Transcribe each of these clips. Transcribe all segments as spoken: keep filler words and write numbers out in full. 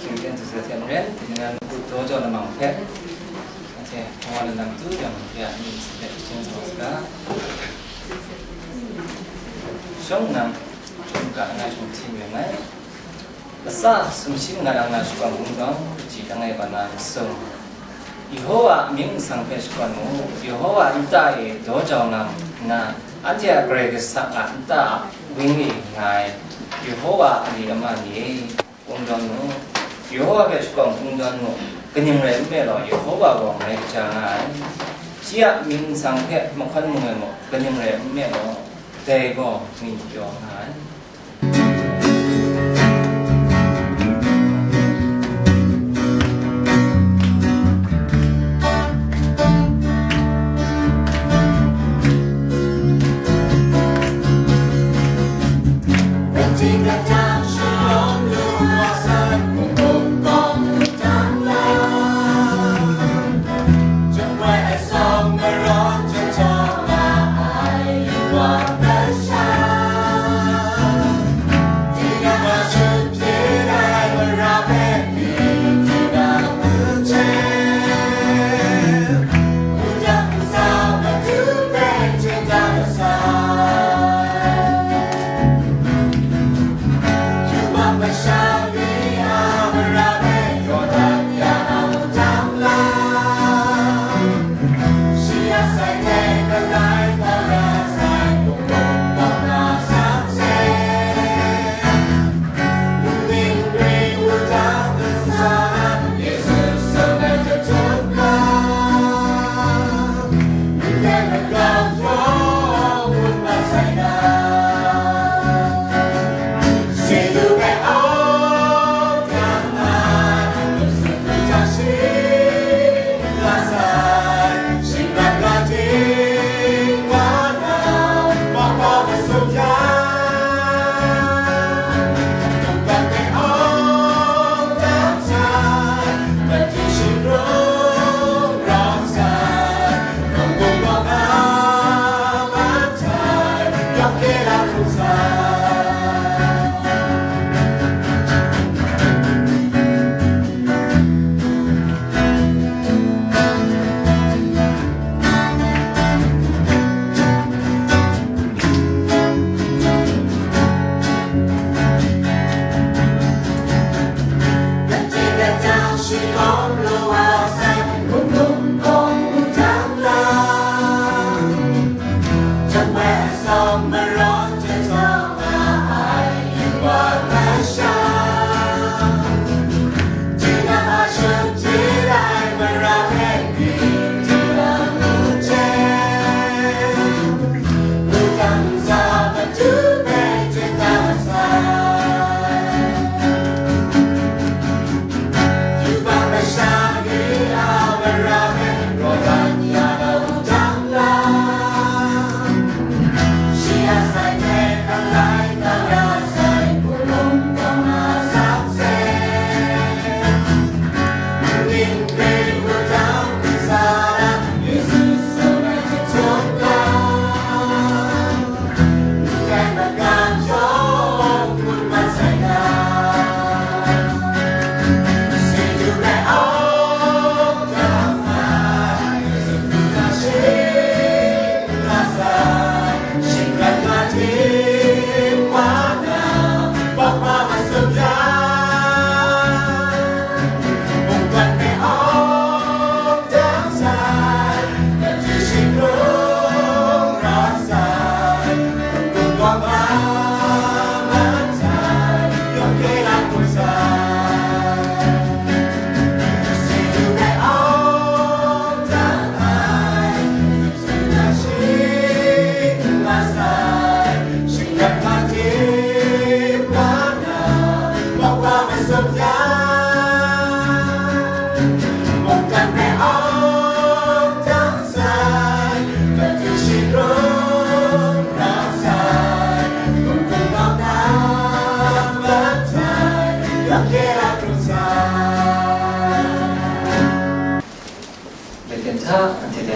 Shingten hte maren, tinang hku daw jau lamang hpe, anhte hpawa lalam tu yang hpe a myit hpe shachyen sa wa saga. Shawng nnan, chyum ga nga shawng hti mayang ai. Latsa sumshi mat ai na shakawn kungdawn, kaji dang ai wa na n sung. Yehowa mying nsang hpe shakawn mu, Yehowa nta e daw jau nga nna, anhte a Karai Kasang a nta a weng e nga ai, Yehowa a li ama ni e. Kungdawn mu, Yehowa hpe shakawn kungdawn mu, kaning rai nme law, Yehowa gaw ngai kaja nga ai. Shi a mying nsang hpe mahkawn mu ai mu, kaning rai nme law, dai gaw ngwipyaw nga ai.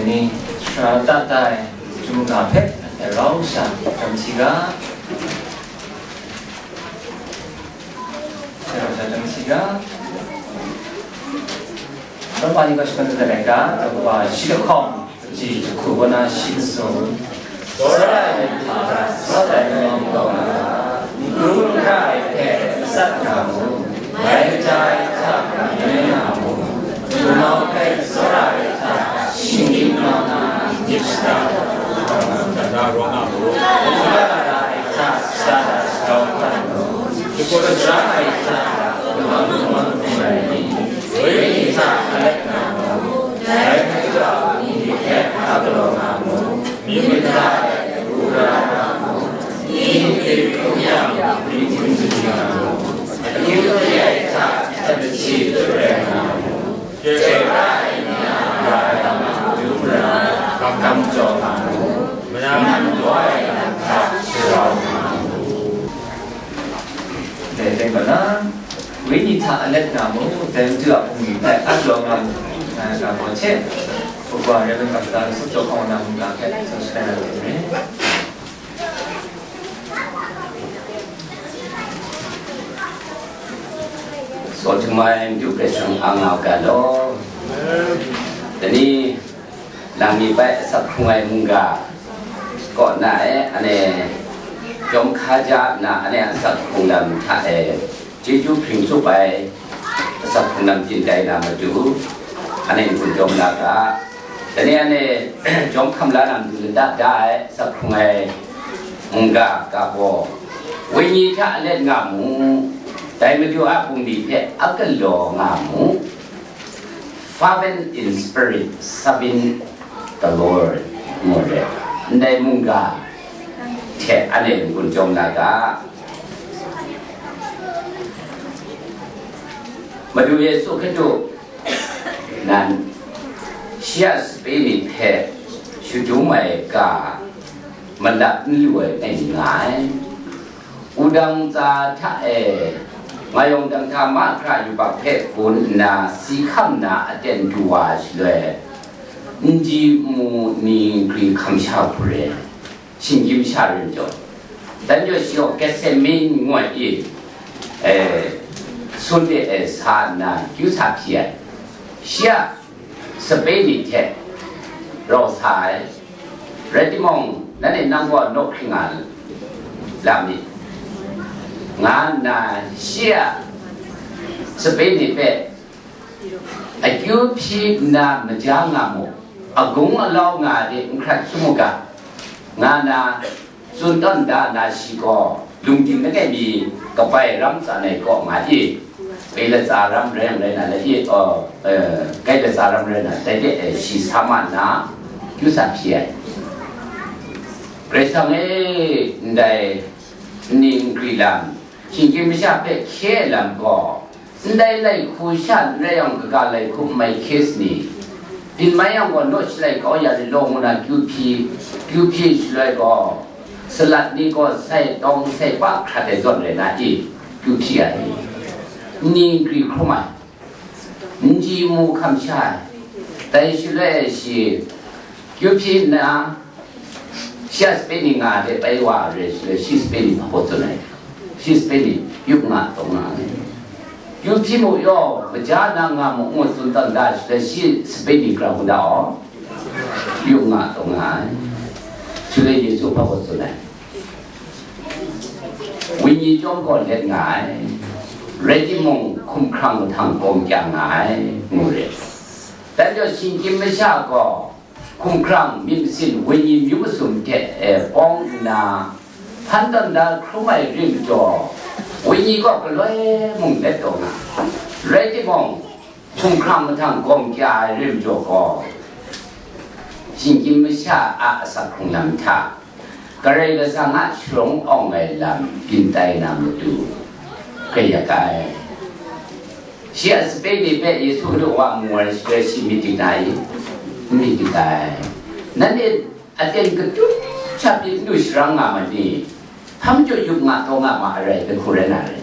Ni, sara ta tai, jumga hpe, rau sha, jam hti ga, rau sha, jam hti ga. Roma ni ga shakawn dat ai ga, kaba shi lahkawng, kaji jahku kaw na shi masum. Tsawra ai hta, tsawra ai lam kaw na, n-, n-, n-, ai hpe, sat nga mu. Bai kaja ai hta, n-, n-, nga mu. Wunau hpe tsawra ai hta, shinggyim nga na, myit shada, shada rawng nga mu. Wunga lara ai hta, shada shada rawng nga mu. Shakut shara ai hta, wunau wunau rai ni. Wenyi hta alat nga mu. Dai hpe ga, ni hpe a galaw nga mu. Myi mada ai hta, wura nga mu. Ni hpe hkrum yang, ni hkrum nga mu. Akyu hpyi ai hta, hta maji hkrum nga mu. Chyoi pra ai ni a, ga ai lam hkrum ra, gam jaw nga mu. Manang daw ai lam hta sharau nga mu. Dai rai nna, wenyi hta alat nga mu, dai Madu a bungli hpe a jaw nga mu, nga ai ga gaw hte, Hpungwa Reverend Pastor Sop Jaw Hkawng na mungga hpe tsun shatai na matu re. Saw htum ai Madu Karai Kasang a nga u ga law. Dai ni, Nang mi bai asak hkrung ai mungga kaw na e, ane, jawm hkaja nna, ane asak hkrung lam hta e, chyeju hpring tsup ai, asak hkrung lam byin tai na matu, ane n-gun jawm la ga, dai ni ane, jawm hkam la na matu lata da ai, asak hkrung ai mungga ga gaw, wenyi hta alet nga mu, dai Madu a bungli hpe a galaw nga mu. Fervent in spirit, serving the Lord, ngu re. Ndai mungga hte anhte n-gun jawm la ga. Madu Yesu Hkristu nan shi a sape ni hpe shadum ai ga malap n lu ai ngai mi nga ai. Wudang ntsa hta e, nga yawng dang hta mahkra yubak hpe gun nna si hkam na aten du wa ai shaloi, n ji n mu ni nkri hkam sha hku re, shinggyim sha rin jaw, dan jaw shi gaw Getsemane ngu ai e, e, sun de e sa nna kyu sa hpyi ai. Shi a sape ni hte rau sa ai, rai timung, nanhte nang gaw naw hkring nga la myit, nga nna shi a sape ni hpe akyu hpyi nna maja nga mu, agung alau nga de n hkrat sum u ga, nga nna tsun tawn da na shi gaw, lungding langai mi kabai ram tsan ai kaw nga i, Galatia ram rai yang rai na, la i, aw, eh, Galatia ram rai na, dai de, eh, shi sa ma nna, kyu sa hpyi ai. Karai Kasang e, ndai ni nkri lam, shinggyim masha hpe hkye ai lam gaw, ndai lai hku sha n rai yang, kaga lai hku n mai hkye sa ni? Byin mai yang gaw, naw shalai kau ya rit law ngu na kyu hpyi, kyu hpyi shaloi gaw, salat ni gaw sai tawng sai pa hkrat ai zawn rai na i? Kyu hpyi ai. Ni nkri hkrum ai, n ji mu hkam sha ai. Dai shaloi shi kyu hpyi nna, shi a sape ni nga de bai wa re shaloi, shi sape ni hpa baw tsun ai. Shi sape ni yup nga taw nga ai. Kyu hpyi mu yaw, maja na nga mu ngu tsun tawn da shaloi, shi sape ni grau da aw, yup nga taw nga ai. Shaloi Yesu hpa baw tsun ai. Wenyi chyawm gaw let nga ai, rai timung, hkumhkrang mahtang gawm kya nga ai, ngu re. Dan jaw, shinggyim masha gaw hkumhkrang, myit masin, wenyi myu masum hte, e, pawng nna, hpan tawn da hkrum ai rim jaw, wenyi gaw galoi mung let taw nga. Rai timung, hkumhkrang mahtang gawm kya ai rim jaw gaw, shinggyim masha a asak hkrung lam hta, Karai Kasang a sharawng awng ai lam byin tai na matu, kaiyak ai. Shi a sape ni hpe Yesu Hkristu wa mu ai shaloi, shi myit dik na i? N myit dik ai. Nanhte aten katut sha pyi n du sharang nga ma ni? Hpa majaw yup nga taw nga ma ai rai, dai hku rai na re.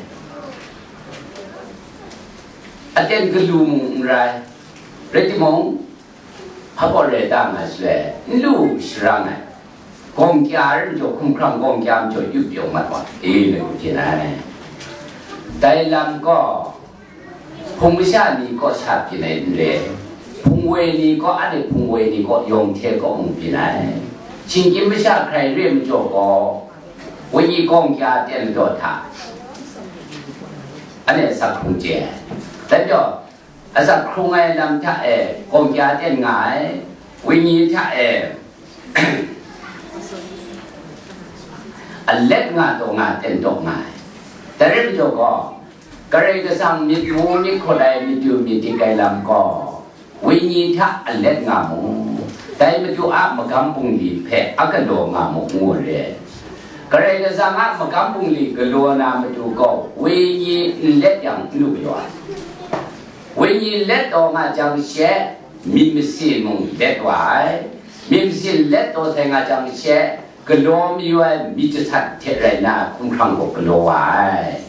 Aten galu mung n rai, rai timung, hpa baw rai ta nga shaloi, n lu sharang ai, gawng kya rai majaw, hkumhkrang gawng kya majaw, yup pyaw mat wa, e, na ku hpyi na ai. Dai lam gaw, hpung masha ni kaw sha byin ai n re, hpung woi ni kaw, anhte hpung woi ni kaw, yawng hte kaw mung byin ai. Shinggyim masha hkrai re majaw gaw, wenyi gawng kya ten ladaw hta, anhte asak hkrung chye ai. Dai majaw, asak hkrung ai lam hta e gawng kya ten nga ai, wenyi hta e alet nga taw nga ten taw nga ai. Dai rai majaw gaw, Karai Kasang myit mu myit hkut ai, myit du myit dik ai lam gaw, wenyi hta alet nga mu, dai Madu a magam bungli hpe a galaw nga mu, ngu re. Karai Kasang a magam bungli galaw na matu gaw, wenyi n let yang n lu galaw ai. Wenyi let taw nga jang she, myit masin mung let wa ai. Myit masin let taw sai nga jang she, galaw mayu ai myit jasat hte rai nna, hkumhkrang gaw galaw wa ai.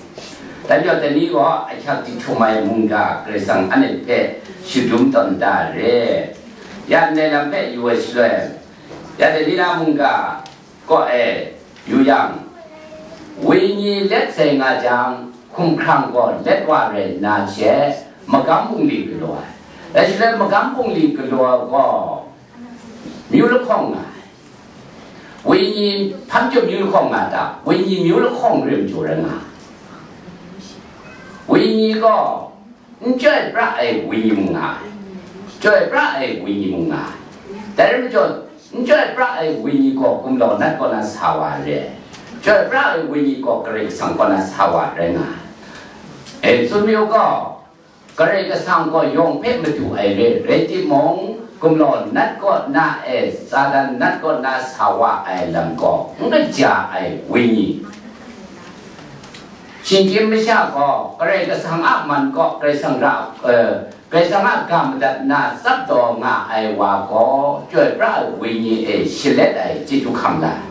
Dai majaw, dai ni gaw ahkyak jahtum ai mungga Karai Kasang anhte hpe shadum tawn da re. Ya ndai lam hpe yu ai shaloi, ya dai ni na mungga kaw e yu yang, wenyi let sai nga jang, hkumhkrang gaw let wa rai nna she, magam bungli galaw ai. Dai shaloi, magam bungli galaw gaw, myu lahkawng nga ai. Wenyi hpa majaw myu lahkawng nga ta? Wenyi myu lahkawng re majaw rai nga ai. Wenyi gaw n chyoi pra ai wenyi mung nga ai, chyoi pra ai wenyi mung nga ai. Dai rai majaw, n chyoi pra ai wenyi gaw gumlau nat kaw na sa wa re ai, chyoi pra ai wenyi gaw Karai Kasang kaw na sa wa rai nga ai. E, tsun mayu gaw, Karai Kasang gaw yawng hpe madu ai re, rai timung, gumlau nat kaw na e, Satan nat kaw na sa wa ai lam gaw n kaja ai wenyi. Shinggyim masha gaw Karai Kasang a man kaw Karai Kasang ra, eh, Karai Kasang a ga madat nna tsap taw nga ai wa gaw, chyoi pra ai wenyi e shalet ai chyeju hkam la ai.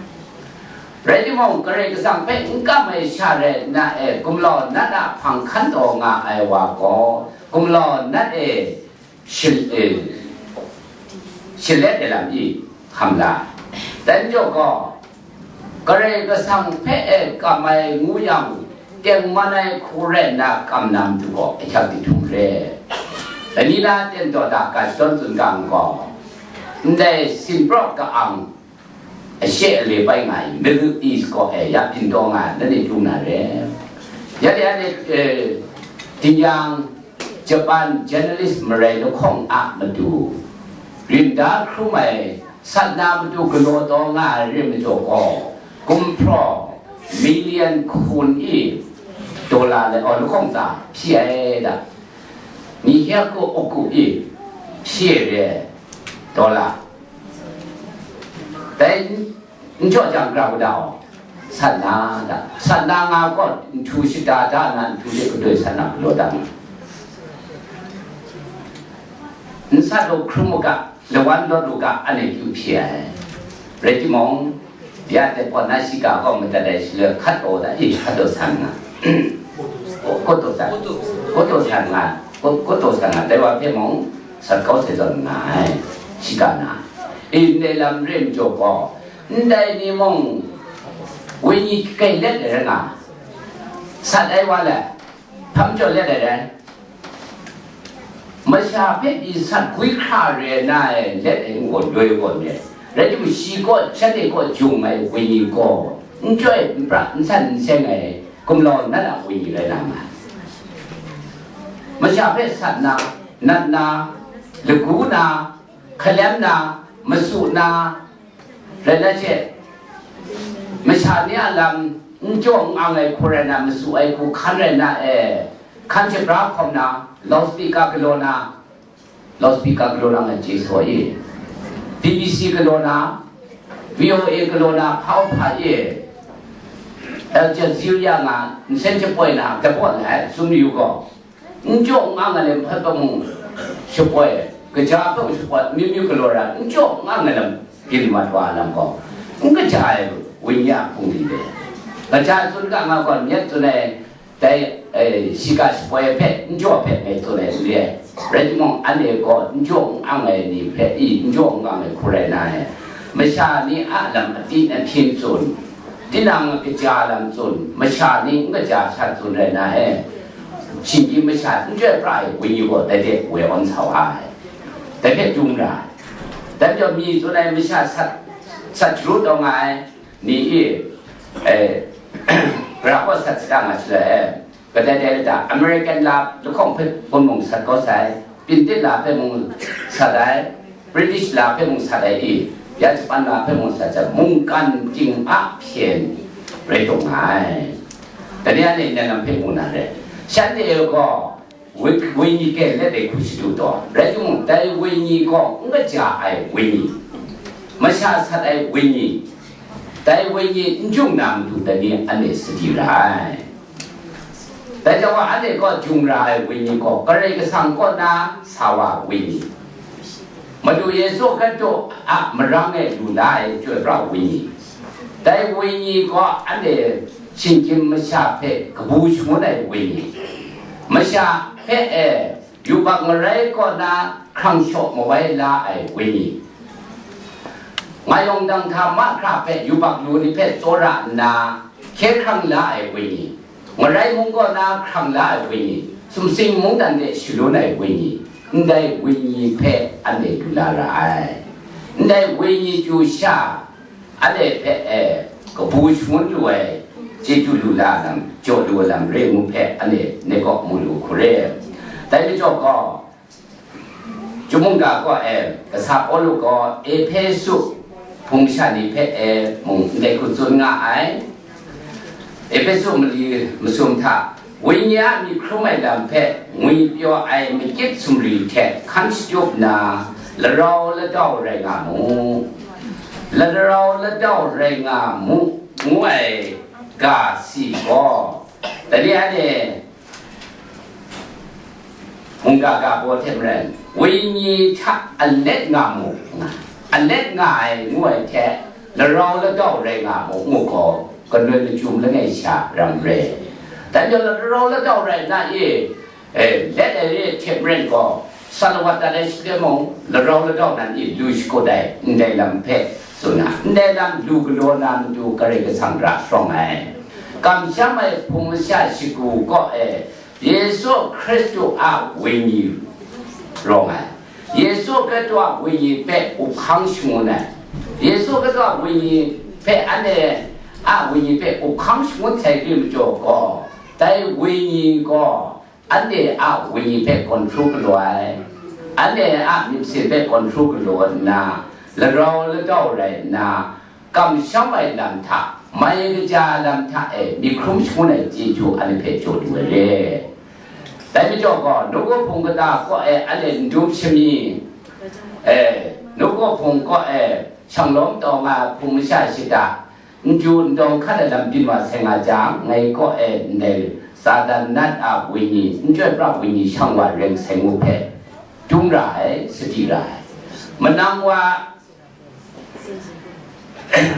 Rai timung, Karai Kasang hpe n kam ai sha rai nna e, gumlau nat a hpang hkan taw nga ai wa gaw, gumlau nat e shal-, e, shalet ai lam i hkam la ai. Dai majaw gaw, Karai Kasang hpe e kam ai ngu yang, tengman ai hku rai nna kam na matu gaw ahkyak jahtum re. Dai ni na ten taw da ga shadawn tsun ga gaw, ndai sinpraw ka-ang ashe ale bai nga ai Middle East kaw e ya byin taw nga ai, nanhte dum na re. Ya de, ya de, eh, din yang, Japan journalist marai lahkawng a matu, rim da hkrum ai sat na matu galaw taw nga ai re majaw gaw, gumhpraw million hkun i dollar le, oh, lahkawng tsa hpyi ai da. Ni hya ku uku i hpyi ai re, dollar. Dai n jaw jang, grau dau, sat na da, sat na nga gaw, nhtu shada da na, nhtu de kadoi sat na galaw da nga, n sat u hkrum u ga, lawan lawt u ga, anhte kyu hpyi ai. Rai timung, ya de pawt na shiga gaw madat ai shaloi hkat taw da, i, hkat taw san nga, kut taw san, kut taw san nga, kut, kut taw san nga, dai wa hpe mung sat kau sai zawn nga ai, shiga na. I, ndai lam re majaw gaw, ndai ni mung, wenyi kai let ai rai nga, sat ai wa le, hpa majaw let ai rai. Masha hpe pyi sat gwi hkra re na ai let ai n gaw loi gaw myit. Rai timung, shi kaw, shanhte kaw jung ai wenyi gaw, n chyoi, n pra, n san, n seng ai gumlau nat a wenyi rai na nga ai. Masha hpe sat na, nat na, lagu na, hkalem na, masu na, rai na she, masha ni a lam n jaw n ang ai hku rai na, masu ai hku hkan rai na e, hkan shabra hkawm na, loudspeaker galaw na, loudspeaker galaw na nga chye sa i, B B C galaw na, V O A galaw na, hpa hpa i, Al Jazeera nga, nsen shapoi na, dabaw na ai, sum yu gaw, n jaw n ang ai lam hpe mung shapoi, kaja hpe mung shapoi, amyu myu galaw ra, n jaw n ang ai lam byin mat wa lam gaw, n kaja ai wenyi a hpung ni re. Kaja tsun ga nga gaw, myit tsun ai, dai, eh, shiga shapoi hpe, n jaw hpe ngai tsun ai n re ai. Rai timung, anhte gaw n jaw n ang ai ni hpe i n jaw n ang ai hku rai na ai. Masha ni a lam atin ahpyin tsun, tinang a kaja lam tsun, masha ni n kaja shat tsun rai na ai. Shinggyim masha n chyoi pra ai wenyi gaw dai hte woi awn sa wa ai, dai hpe dum ra ai. Dai majaw mi tsun ai masha sat, sat sharu taw nga ai ni i, eh, Gara kaw sat sat nga shaloi, eh, kadai dai lata, American la lahkawng hpe bun mung sat kau sai, Pintit la hpe mung sat ai, British la hpe mung sat ai i, ya Japan la hpe mung sat sai, mungkan ting a hpyen rai taw nga ai. Dai ni anhte nnan lam hpe mu na re. Shanhte gaw, Wi-, wenyi kei let ai hku shadu taw, rai timung, dai wenyi gaw n kaja ai wenyi, masha sat ai wenyi, dai wenyi n jung na matu dai ni anhte sadi ra ai. Dai jang gaw, anhte kaw jung ra ai wenyi gaw Karai Kasang kaw na sa wa wenyi, Madu Yesu Hkristu a marang e lu la ai chyoi pra wenyi, dai wenyi gaw anhte shinggyim masha hpe kabu shangun ai wenyi, masha hpe e yubak ngarai kaw na hkrang shaw mawai la ai wenyi, ngayawng dang hta mahkra hpe yubak lu ni hpe tsawra nna hkye hkrang la ai wenyi, ngarai mung kaw na hkrang la ai wenyi, sumsing mungdan de shalun ai wenyi, ndai wenyi hpe anhte lu la ra ai. Ndai wenyi chyu sha, anhte hpe e kabu shangun lu ai, chyeju lu la lam, jaw lu ai lam re ngu hpe anhte ngai kaw mu lu hku re. Dai majaw gaw, Chyum mungga kaw e, kasa Pawlu gaw Ehpesu hpung masha ni hpe e mung ndai hku tsun nga ai. Ehpesu mali masum hta, Wenyi a myit hkrum ai lam hpe ngwipyaw ai makit sumri hte hkan shatup na, larau ladau rai nga mu. Larau ladau rai nga mu, ngu ai ga si gaw, dai ni anhte mungga ga baw hte maren, wenyi hta alet nga mu, nga, alet nga ai ngu ai hte, larau ladau rai nga mu, ngu gaw, galoi lachyum langai sha ram re. Dai majaw larau ladau rai na e, eh, let ai re hte maren gaw, salawat dat ai shi hte mung, larau ladau nan e lu shakut ai, ndai lam hpe tsun na, ndai lam lu galaw na matu Karai Kasang ra sharawng ai. Kamsham ai hpung masha shagu kaw e, Yesu Hkristu a wenyi rawng ai. Yesu Hkristu a wenyi hpe up hkang shangun ai. Yesu Hkristu a wenyi hpe, anhte a wenyi hpe up hkang shangun sai re majaw gaw, dai wenyi gaw anhte a wenyi hpe control galaw ai. Anhte a myit masin hpe control galaw nna, larau ladau rai nna, kamsham ai lam hta, mai kaja lam hta e myit hkrum shangun ai chyeju anhte hpe jaw lu ai re. Dai majaw gaw, nawku hpung kata kaw e anhte n dum shami, e, nawku hpung kaw e shang lawm taw nga ai hpung masha shada, n ju n dawng hkat ai lam byin wa sai nga jang, ngai kaw e ndai Satan nat a wenyi, n chyoi pra wenyi shang wa reng sai ngu hpe, dum ra ai, sadi ra ai. Manang wa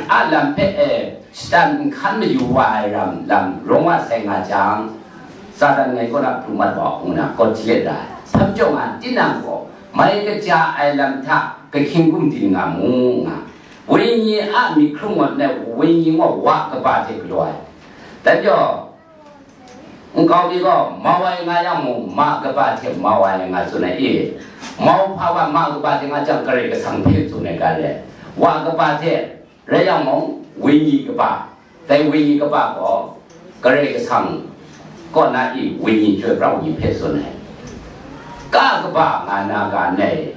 a lam hpe e shatan nhkan mayu wa ai ram lam rawng wa sai nga jang, Satan ngai kaw na pru mat wa ngu na kawt hti let ra ai. Hpa majaw nga, tinang gaw mai kaja ai lam hta kahkying gumdin nga mu nga, wenyi a myit hkrum ngut ai wenyi gaw wa kaba hte galaw ai. Dai majaw, nkau mi gaw, mau ai nga yang mung, ma kaba hte mau ai nga tsun ai i? Mau hpa wa ma kaba hte nga jang, Karai Kasang hpe tsun ai ga re. Wa kaba hte rai yang mung, wenyi kaba, dai wenyi kaba gaw, Karai Kasang kaw na i wenyi chyoi pra wenyi hpe tsun ai. Ka kaba nga na ga nei.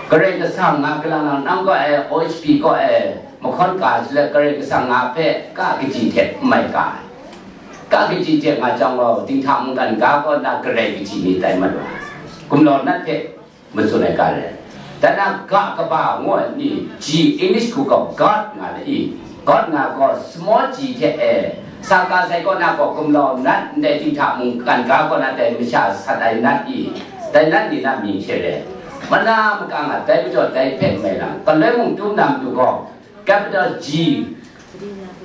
Karai Kasang nga galang lang nang kaw e, O H P kaw e, mahkawn ka shaloi Karai Kasang nga hpe ka kaji hte n mai ka ai. Ka kaji hte nga jang gaw, dinghta mungkan ga kaw na Karai kaji ni tai mat wa ai. Gumlau nat hpe matsun ai ga rai. Dan na ga kaba ngu ai ni, G, English hku gaw God nga na i? God nga gaw small g hte e, sa ka sai kaw na gaw gumlau nat ndai dinghta mungkan ga kaw na dai masha sat ai nat i? Dai nat ni na mying hte re. Mana maka nga dai majaw dai hpe n mai lang, galoi mung tum na matu gaw, capital G,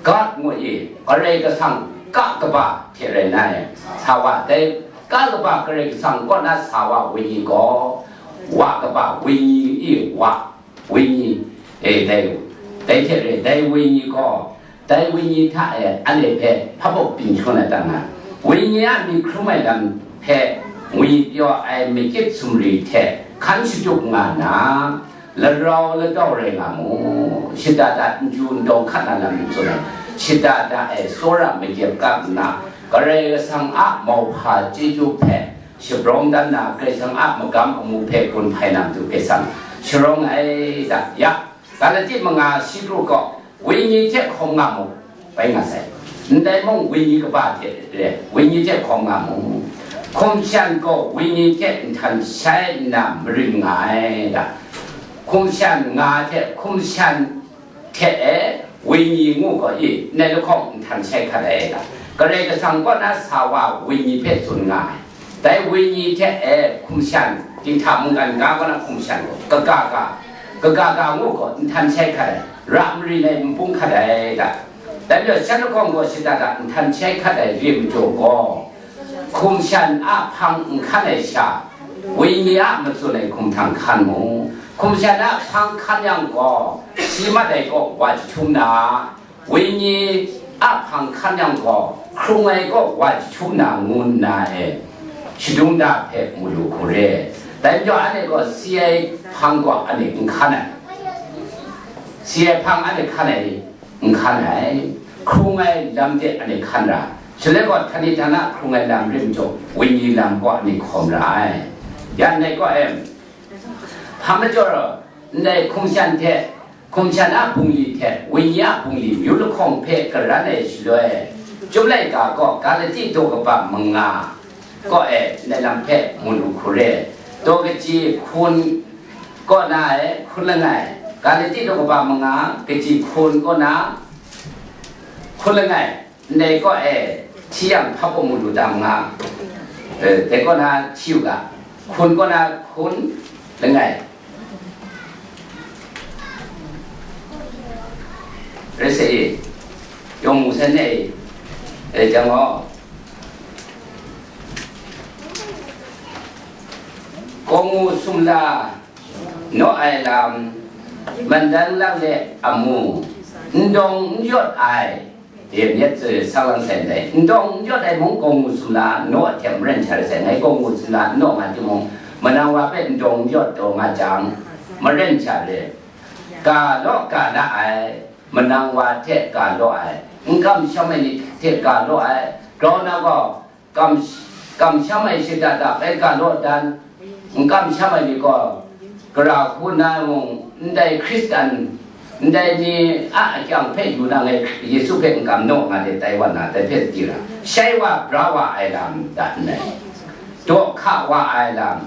God ngu i, Karai Kasang ka kaba hte rai nna e, sa wa dai Ka kaba Karai Kasang kaw na sa wa Wenyi gaw, wa kaba Wenyi e wa, Wenyi, e, dai, dai hte re, dai Wenyi gaw, dai Wenyi hta e anhte hpe hpa bawk byin shangun ai ta nga, Wenyi a myit hkrum ai lam hpe ngwi pyaw ai makit sumri hte hkan shatup nga na, larau latau rai nga mu, shada da n chyu n dawng hkat na lam n tsun ai, shada da e tsawra makyep kap nna, Karai Kasang a mauhpa chyeju hpe shabrawng dan na, Karai Kasang a magam amu hpe gun hpai na matu Karai Kasang sharawng ai da. Ya, Galati manga shi kru gaw, Wenyi hte hkawm nga mu, bai nga sai. Ndai mung, Wenyi kaba hte re, Wenyi hte hkawm nga mu. Hkum shan gaw Wenyi hte nhtan shai nna marin nga ai da. Hkum shan nga hte hkum shan hte e Wenyi ngu gaw i, ndai lahkawng nhtan shai hkat ai da. Karai Kasang kaw na sa wa Wenyi hpe tsun nga ai. Dai Wenyi hte e hkum shan, dinghta mungkan ga kaw na hkum shan gaw, kaga ga, kaga ga ngu gaw nhtan shai hkat ai, ra marin ai n bung hkat ai da. Dai majaw, shan lahkawng gaw shada da nhtan shai hkat ai re majaw gaw, hkum shan a hpang n hkan ai sha, Wenyi a matsun ai hkum hta hkan mu. Hkum shan a hpang hkan yang gaw, si mat ai kaw wa jahtum na, Wenyi a hpang hkan yang gaw, hkrung ai kaw wa jahtum na, ngu nna e, shadung da hpe mu lu hku re. Dai majaw, anhte gaw si ai hpang gaw anhte n hkan ai, si ai hpang anhte hkan ai, n hkan ai, hkrung ai lam de anhte hkan ra, shaloi gaw, htani htana hkrung ai lam rim jaw, Wenyi lam gaw anhte hkawm ra ai. Ya ndai gaw e, hpa majaw, ndai hkum shan hte, hkum shan a bungli hte Wenyi a bungli myu lahkawng hpe garan ai shaloi, Chyum laika gaw Galati daw kaba manga kaw e ndai lam hpe mu lu hku re. Daw kaji hkun kaw na e hkun langai, Galati daw kaba manga kaji hkun kaw na hkun langai, ndai kaw e hti yang hpa kaw mu lu ta manga, e, dai kaw na hti u ga, hkun kaw na hkun langai. Rai sa i, yawng mu sai ne i, e, jang gaw, kaw mu sumla naw ai lam, mandan lak le amu, n dawng n yawt ai, e, myit tsui sang lang sai ndai, n dawng n yawt ai mung, gaw ngu sumla naw ahtem maren sha rai sai, ngai gaw ngu sumla n naw nga timung, manang wa hpe n dawng n yawt taw nga jang, maren sha re. Ga law ga na ai, manang wa hte ga law ai, n kamsham ai ni hte ga law ai, grau na gaw, kam, kamsham ai shada da bai ga law dan, n kamsham ai ni gaw, gara hku na mung, ndai Hkristan, ndai ni a akyang hpe yu na ngai Yesu hpe n kam naw nga de tai wa na, dai hpe di ra, shai wa bra wa ai lam da nngai, daw hka wa ai lam,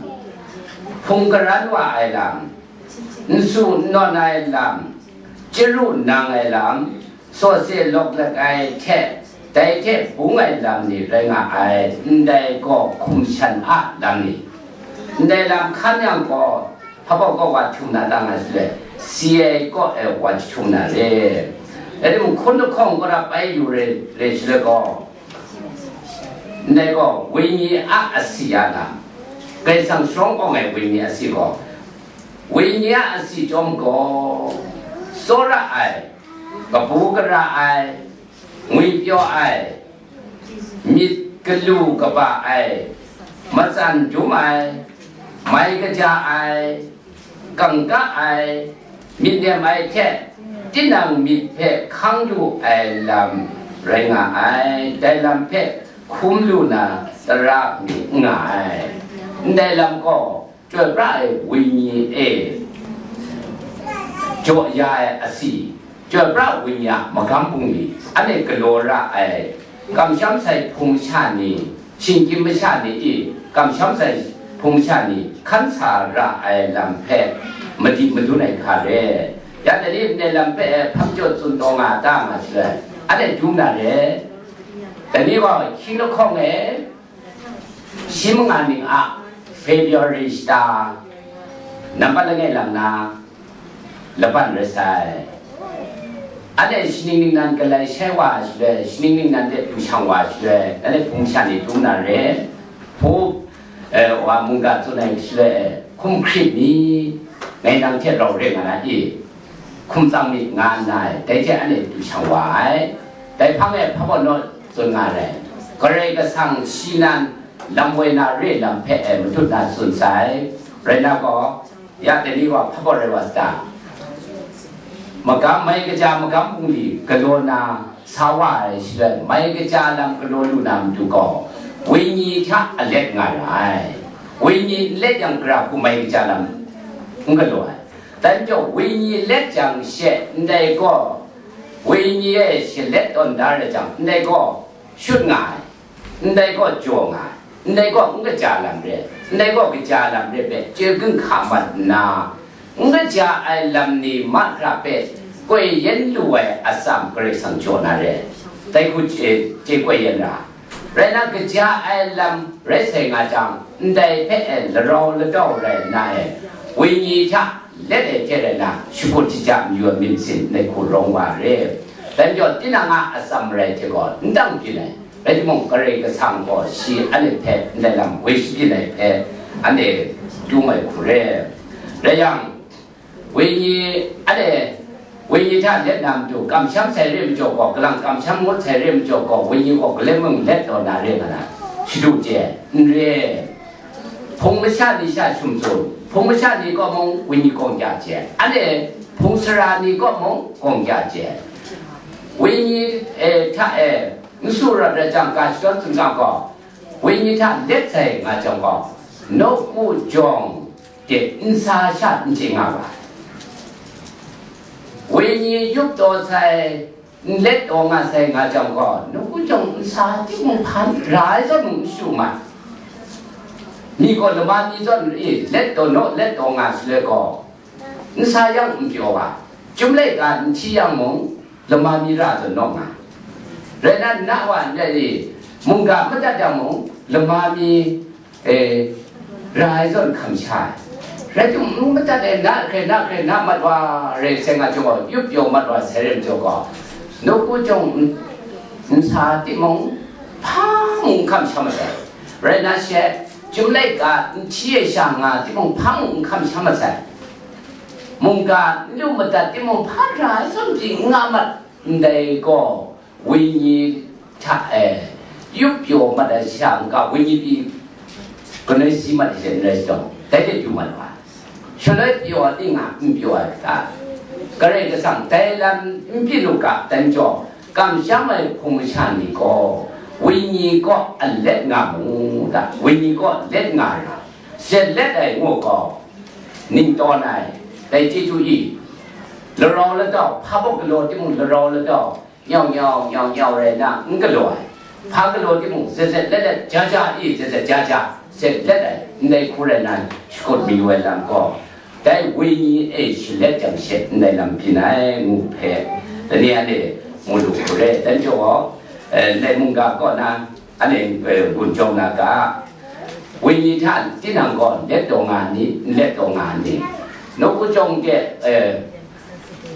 hpung garan wa ai lam, n su n nawn ai lam, chyaru nang ai lam, sawse lawk lat ai hte, dai hte bung ai lam ni rai nga ai, ndai gaw hkum shan a lam ni. Ndai lam hkan yang gaw, hpa baw kaw wa jahtum na ta nga shaloi, si ai kaw e wa jahtum na re. Dai timung, hkun lahkawng kaw na bai yu re, re shaloi gaw, ndai gaw, Wenyi a asi ya na, Karai Kasang sharawng awng ai Wenyi asi gaw, Wenyi a asi chyawm gaw, tsawra ai, kabu gara ai, ngwipyaw ai, myit galu kaba ai, matsan dum ai, mai kaja ai, kangka ai, myit nem ai hte tinang myit hpe hkang lu ai lam rai nga ai, dai lam hpe hkum lu na tara mi n nga ai. Ndai lam gaw, Chyoi pra ai Wenyi e jaw ya ai asi, Chyoi pra Wenyi a magam bungli, anhte galaw ra ai, kamsham sai hpung masha ni, shinggyim masha ni i, kamsham sai hpung masha ni hkan sa ra ai lam hpe madi madun ai hka re. Ya dai ni ndai lam hpe hpang jaw tsun taw nga ta nga shaloi, anhte dum na re. Dai ni gaw hkying lahkawng e, shi manga ning a February shata nambat langai lang na laban rai sai. Anhte shaning ningnan galai shai wa shaloi, shaning ningnan de du shang wa shaloi, nanhte hpung sha ni dum na re. Hpu, eh, wa mungga tsun ai shaloi, hkum hkrit mi, ngai nang hte rau re nga na i, hkum tsang myit nga nna, dai hte anhte du shang wa ai. Dai hpang e hpa baw naw tsun nga ai. Karai Kasang shi nan lam woi na re lam hpe e matut na tsun sai. Rai na gaw, ya dai ni gaw hpa baw rai wa sa ta? Magam, mai kaja magam bungli galaw na sa wa ai shaloi, mai kaja lam galaw lu na matu gaw, wenyi hta alet nga ra ai. Wenyi n let yang, gara hku mai kaja lam n galaw ai. Dan jaw, wenyi let jang she ndai gaw, wenyi e she let tawn da rai jang, ndai gaw shut nga ai, ndai gaw jaw nga ai, ndai gaw n kaja lam re, ndai gaw kaja lam re hpe chye ginhka mat nna, n kaja ai lam ni mahkra hpe koi yen lu ai atsam Karai Kasang jaw na re, dai hku chye, chye koi yen ra. Rai na, kaja ai lam rai sai nga jang, ndai hpe e larau ladau rai nna e, wenyi hta let ai hte rai na, shakut shaja mayu ai myit masin ndai hku rawng wa re. Dai majaw, tinang a atsam marai hte gaw n dang byin ai, rai timung, Karai Kasang gaw shi anhte hpe ndai lam woi shabyin ai hpe anhte dum ai hku re. Rai yang, wenyi, anhte wenyi hta let na matu, kamsham sai re majaw gaw, kalang kamsham ngut sai re majaw gaw, wenyi gaw galem mung let taw na re nga na, shadu chye, n re. Hpung masha ni sha shum tsun, hpung masha ni kaw mung wenyi gawng kya chye, anhte hpung sara ni kaw mung gawng kya chye. Wenyi, eh, hta e n su rawt rai jang, ga shadawn tsun ga gaw, wenyi hta let sai nga jang gaw, nawku jawng de nsa sha n chye nga ga ai. Wenyi yup taw sai, n let taw nga sai nga jang gaw, nawku jawng nsa timung hpan ra ai zawn mung n shadu mat. Mi gaw lama mi zawn e let taw naw, let taw nga shaloi gaw, nsa yang n pyaw ga, chyum laika n hti yang mung, lama mi ra zawn naw nga. Rai nna, na wa ndai ni mungga madat yang mung, lama mi, e, ra ai zawn hkam sha ai. Rai timung, n madat ai, na hkrai, na hkrai, na mat wa rai sai nga jang gaw, yup pyaw mat wa sai re majaw gaw, nawku jawng n, nsa timung, hpa mung n hkam sha masai. Rai nna she, chyum laika n hti ai sha nga timung, hpa mung n hkam sha masai. Mungga n lu madat timung, hpa ra ai zawn pyi n nga mat. Ndai gaw, wenyi hta e yup pyaw mat ai sha n-ga, wenyi pyi kanoi si mat ai hte n rai sa, dai hte du mat wa ai. Shaloi pyaw ai ning a n pyaw ai hta, Karai Kasang dai lam n byin u ga, dan jaw, kamsham ai hpung masha ni gaw, wenyi kaw alet nga mu da, wenyi kaw let nga ra, sat let ai ngu gaw, ning tawn ai, dai chyeju i, larau ladau, hpa baw galaw timung larau ladau, nyau nyau, nyau nyau rai nna n galaw ai. Hpa galaw timung, zet zet let let, ja ja i, zet zet ja ja, zet let ai, ndai hku rai nna, shakut mayu ai lam gaw, dai wenyi e shalet jang she ndai lam byin ai ngu hpe, dai ni anhte mu lu hku re. Dan jaw, eh, ndai mungga kaw na, anhte, eh, gun jawng na ga, wenyi hta tinang gaw let taw nga ni, n let taw nga ni, nawku jawng de, eh,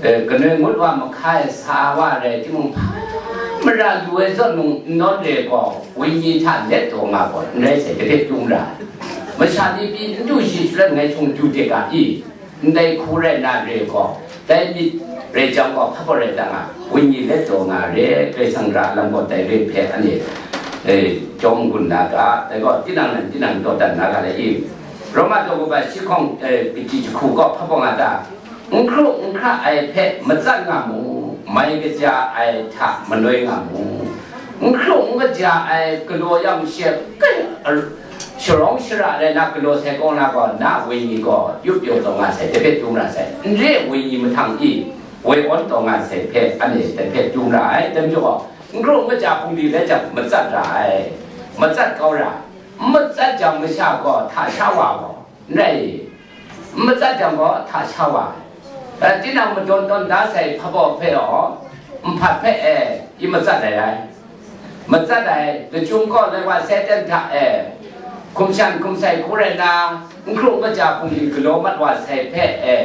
eh, kanoi ngut wa mahka e sa wa rai timung, hpa mara lu ai zawn mung n nawn re gaw, wenyi hta let taw nga gaw, n rai sai, dai hpe dum ra ai. Masha ni pyi n du shi shaloi ngai htung du de ga i, ndai hku rai na re gaw, dai myit rai jang gaw, hpa gaw rai ta nga, wenyi let taw nga re, Karai Kasang ra lam gaw dai re hpe anhte, eh, jawm gun na ga, dai gaw tinang nan tinang dawdan na ga le i, Roma daw kaba shi hkawng, eh, kaji jahku gaw hpa gaw nga ta? N hkru n hkra ai hpe matsat nga mu, mai kaja ai hta manoi nga mu. N hkru n kaja ai galaw yang she kai ar-, sharawng shara rai na galaw sai kau na gaw, na wenyi gaw yup pyaw taw nga sai, dai hpe dum ra sai. N re ai wenyi mahtang i woi awn taw nga sai hpe, anhte dai hpe dum ra ai. Dai majaw gaw, n hkru n kaja hpung di rai jang, matsat ra ai, matsat kau ra, n matsat jang masha gaw hta sha wa gaw, n rai i? N matsat jang gaw hta sha wa ai. Eh, tinang madawn tawn da sai hpa baw hpe gaw, nhpat hpe e, i matsat ai rai. Matsat ai, lachyum kaw lai wa Satan hta e, hkum shan hkum sai hku rai nna, n hkru n kaja hpung di galaw mat wa sai hpe e,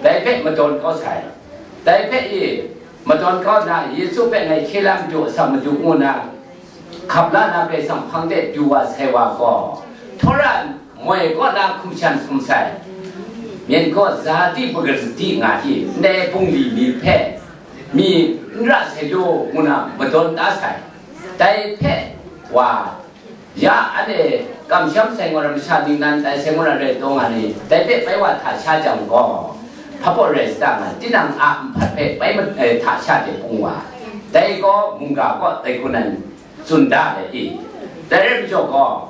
dai hpe madawn kau sai. Dai hpe i, madawn kau nna, Yesu hpe ngai hkye la madu, atsam madu ngu nna, Hkap la na Karai Kasang hpang de du wa sai wa gaw, Htawra moi kaw na hkum shan hkum sai, myen kaw za di magazdi nga i, ndai bungli mi hpe mi n ra sai lu ngu na madawn da sai. Dai hpe wa ya anhte kamsham sai ngaw ram masha ningnan tai sai ngaw ram rai taw nga ni, dai hpe bai wa hta sha jang gaw, hpa pawt rai sa ta nga, tinang a nhpat hpe bai ma-, eh, hta sha de pung wa, dai gaw mungga kaw dai hku nan tsun da le i. Dai rai majaw gaw,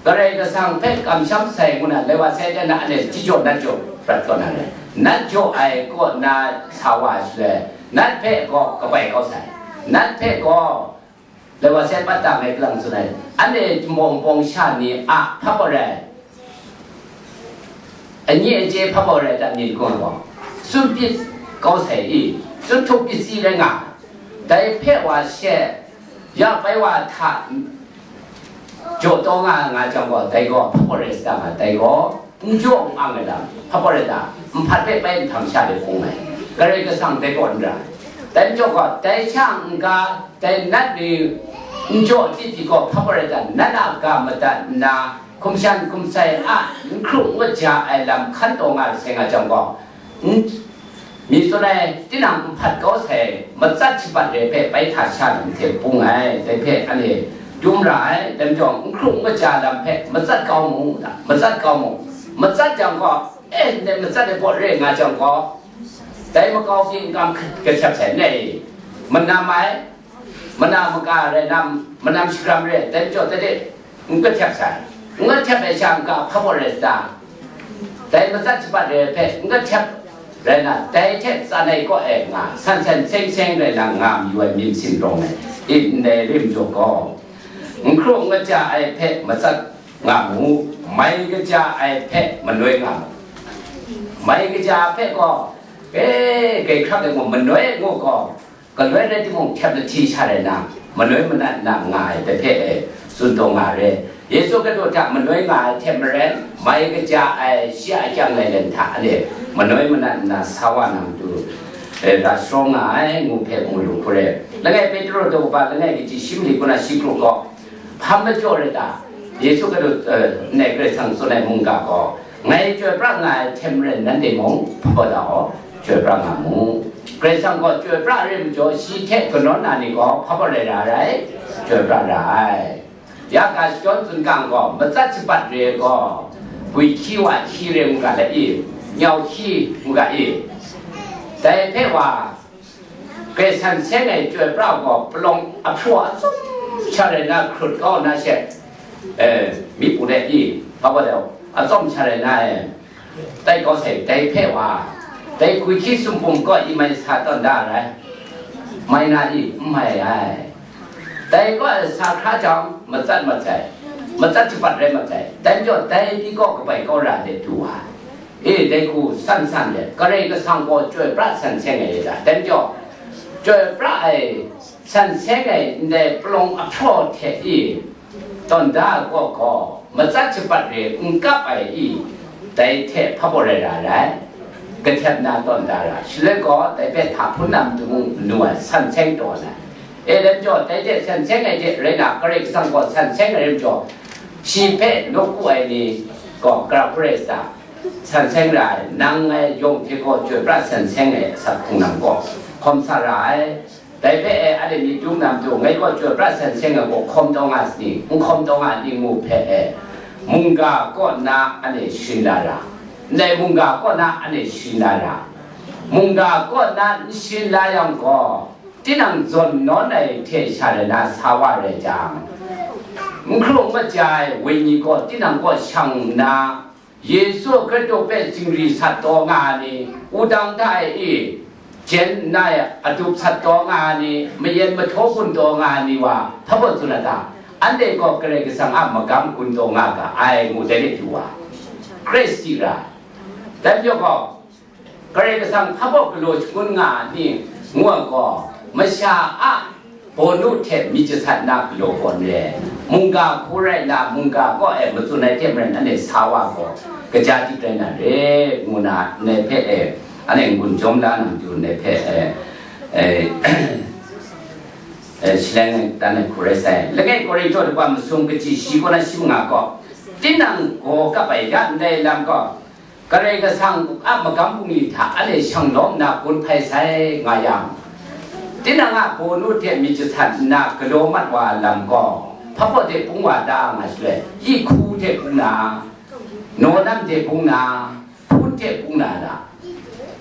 Karai Kasang hpe kamsham sai ngu na, lai wa sai de na, anhte ji jaw nat jaw prat kaw na rai. Nat jaw ai kaw na sa wa shaloi, nat hpe gaw kabai kau sai. Nat hpe gaw lai wa sai pat da ngai kalang tsun ai. Anhte jambawng bawng sha ni a hpa pawt rai. Anyi aje hpa pawt rai ta myit gaw gaw, tsun pyi kau sai i, tsun htup pyi si rai nga, dai hpe wa she, ya bai wa hta jaw taw nga nga jang gaw, dai gaw hpa pawt rai sa ta nga, dai gaw n jaw n ang ai lam, hpa pawt rai ta, nhpat hpe bai nhtang sha de hpung ai, Karai Kasang dai gaw n ra ai. Dai majaw gaw, dai sha n ga, dai nat ni n jaw di di gaw, hpa pawt rai ta, nat a ga madat nna, hkum shan hkum sai a n hkru n kaja ai lam hkan taw nga sai nga jang gaw, n, mi tsun ai, tinang nhpat kau sai matsat shabat re hpe bai hta sha lam hte bung ai, dai hpe anhte dum ra ai, dai majaw n hkru n kaja lam hpe matsat kau mu, matsat kau mu, matsat jang gaw, e, ndai matsat ai pawt re nga jang gaw, dai makau hpyi n kam kahtyep sai n rai, manam ai, mana maka rai na, manam shakram re, dai majaw, dai de, n kahtep sai. N kahtep ai sha n ga hpa pawt rai sa ta? Dai matsat shabat re ai hpe n kahtep rai na, dai hte tsan ai kaw e nga, san san seng seng rai na nga mayu ai myit sindawng ai, i ndai rim jaw gaw, n hkru n kaja ai hpe matsat nga mu, mai kaja ai hpe manoi nga mu. Mai kaja hpe gaw, e, grai hkrak ai gaw, manoi ngu gaw, galoi rai timung, htyep lahti sha rai na, manoi manat na nga ai dai hpe e, tsun taw nga re. Yesu Hkristu hta manoi nga ai hte maren, mai kaja ai shi a akyang lailen hta anhte manoi manat nna sa wa na matu, e, ra sharawng nga ai ngu hpe mu lu hkru re. Langai Petru daw kaba langai kaji shi mali kaw na shi kru gaw, hpa majaw rai ta? Yesu Hkristu, e, ndai Karai Kasang tsun ai mungga gaw, ngai chyoi pra nga ai hte maren, nanhte mung hpa da aw, chyoi pra nga mu. Karai Kasang gaw chyoi pra ai majaw, shi hte kanawn na ni gaw hpa pawt rai ra ai, chyoi pra ra ai. Ya ga shadawn tsun gang gaw, matsat shabat re gaw, gwi hkyi wa hkyi re ngu ga le i, nyau hkyi ngu ga i, dai hpe wa, Karai san seng ai chyoi pra gaw, palawng ahpraw atsawm sha rai na hkrut kau na she, e, mi pu de i, hpa pawt da aw, atsawm sha rai na e, tai kau sai, dai hpe wa, dai gwi hkyi sumpu kaw i mai sa tawn da ai, mai na i, n mai ai. Dai kaw e sa hkra jang, matsat mat sai, matsat shabat rai mat sai, dai majaw dai pyi kaw kabai kau ra de du wa. E, dai hku san san let, Karai Kasang gaw chyoi pra san seng ai re ta? Dai majaw, chyoi pra ai, san seng ai ndai palawng ahpraw hte i, tawn da ai kaw gaw, matsat shabat re n kap ai i, dai hte hpa pawt rai ra ai, kahtep na tawn da ra. Shaloi gaw, dai hpe hta hpun na matu mung manu ai, san seng taw ai. E, dai majaw, dai hte san seng ai hte rai na, Karai Kasang gaw san seng ai rai majaw, shi hpe nawku ai ni gaw gara hkru rai sa ta? San seng ra ai, nang ngai yawng hte gaw chyoi pra san seng ai asak hkrung nang gaw hkawm sa ra ai. Dai hpe e, anhte myit dum na matu, ngai gaw chyoi pra san seng ai gaw hkawm taw nga sai ni, n hkawm taw nga ni ngu hpe e, mungga kaw na anhte sharin la ra, ndai mungga kaw na anhte sharin la ra, mungga kaw na n sharin la yang gaw, tinang zawn nawn ai hte sha rai na sa wa rai jang, n hkru n kaja ai wenyi gaw tinang kaw shang nna, Yesu Hkristu hpe zingri sat taw nga ai ni, wudang hta e i, jen nna e adup sat taw nga ai ni, mayen mahtaw gun taw nga ai ni wa, hpa pawt tsun a ta? Anhte gaw Karai Kasang a magam gun taw nga ga ai, ngu dai de du wa. Hkristu ra. Dai majaw gaw, Karai Kasang hpa pawt galaw shangun nga a ni, ngu ai gaw, masha a bawnu hte myit jasat na galaw gaw n re, mungga hku rai nna, mungga kaw e matsun ai hte maren, anhte sa wa gaw, kaja dik rai na re, ngu na ndai hpe e, anhte n-gun jawm la na matu ndai hpe e, e, eh, shaleng ai dan ai hku rai sai. Langai Korinhto daw masum kaji shi kaw na shi manga gaw, tinang gaw kap ai ya ndai lam gaw, Karai Kasang a magam bungli hta ale shang lawm nna gun hpai sai nga yang, tinang a bawnu hte myit jasan nna galaw mat wa ai lam gaw, hpa hpaw hte pung wa ta nga shaloi, ihku hte pung na, naw nam hte pung na, hpun hte pung na ra.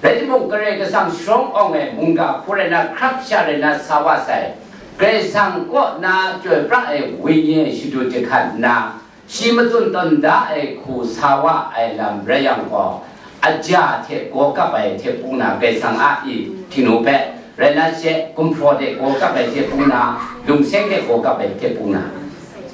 Rai timung, Karai Kasang sharawng awng ai mungga hku rai na, hkrap sha rai na sa wa sai. Karai Kasang kaw na chyoi pra ai wenyi e shadut jahkan nna, shi matsun tawn da ai hku sa wa ai lam rai yang gaw, aja hte gaw kap ai hte pung na, Karai Kasang a i htingnu hpe, rai na she, gumhpraw hte gaw kap ai hte pung na, lungseng hte gaw kap ai hte pung na.